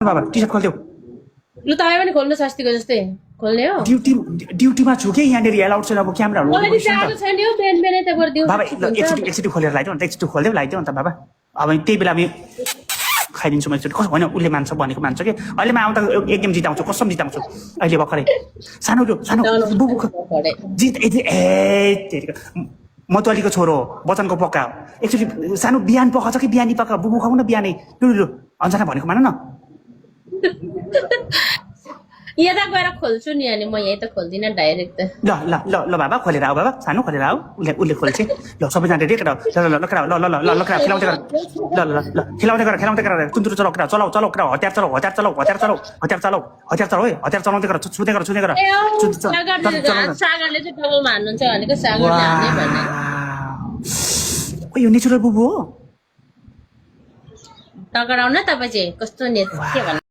बाबा T short खोलिदेऊ लु तपाईँ पनि खोल्नुहोस् अस्तिको जस्तै खोल्ने हो ड्युटीमा छु कि यहाँनिर एलाउड छैन अब क्यामेराहरू मलाई चाहिएको छैन नि हौ बिहान बिहानै त गरिदिउँ बाबा एकचोटि खोलेर लगाइदिउँ अन्त एकचोटि खोलिदेऊ लगाइदिउँ अन्त बाबा अब त्यही बेला हामी खाइदिन्छु म एकचोटि कसो होइन उसले मान्छ भनेको मान्छ कि अहिले म आउँदा एक गेम जिताउँछु कसम जिताउँछु अहिले भर्खरै सानो बुबु जित मतवालीको छोरो वचनको पक्का एकचोटि सानो बिहान पकाउँछ कि बिहानी पक्का बुबु खाऊ न बिहानै लु अन्जना भनेको मान न यता गएर खोल्छु नि अनि म यही त खोल्दिनँ डाइरेक्ट त ल बाबा खोलेर आऊ बाबा सानो खोलेर आऊ उसले खोल्छ ल सबैजना रेडी केटा ल खेलाउँदै गर तुन्तुरु चलाउ केटा हतियार चलाउ हतियार चलाउँदै गर छुँदै गर सागरले चाहिँ डबल मार्नुहुन्छ भनेको सागरले हाल्ने भन्ने यो नेचुरल बुबु हो टकराउन तपाईँ चाहिँ कस्तो के भन्नु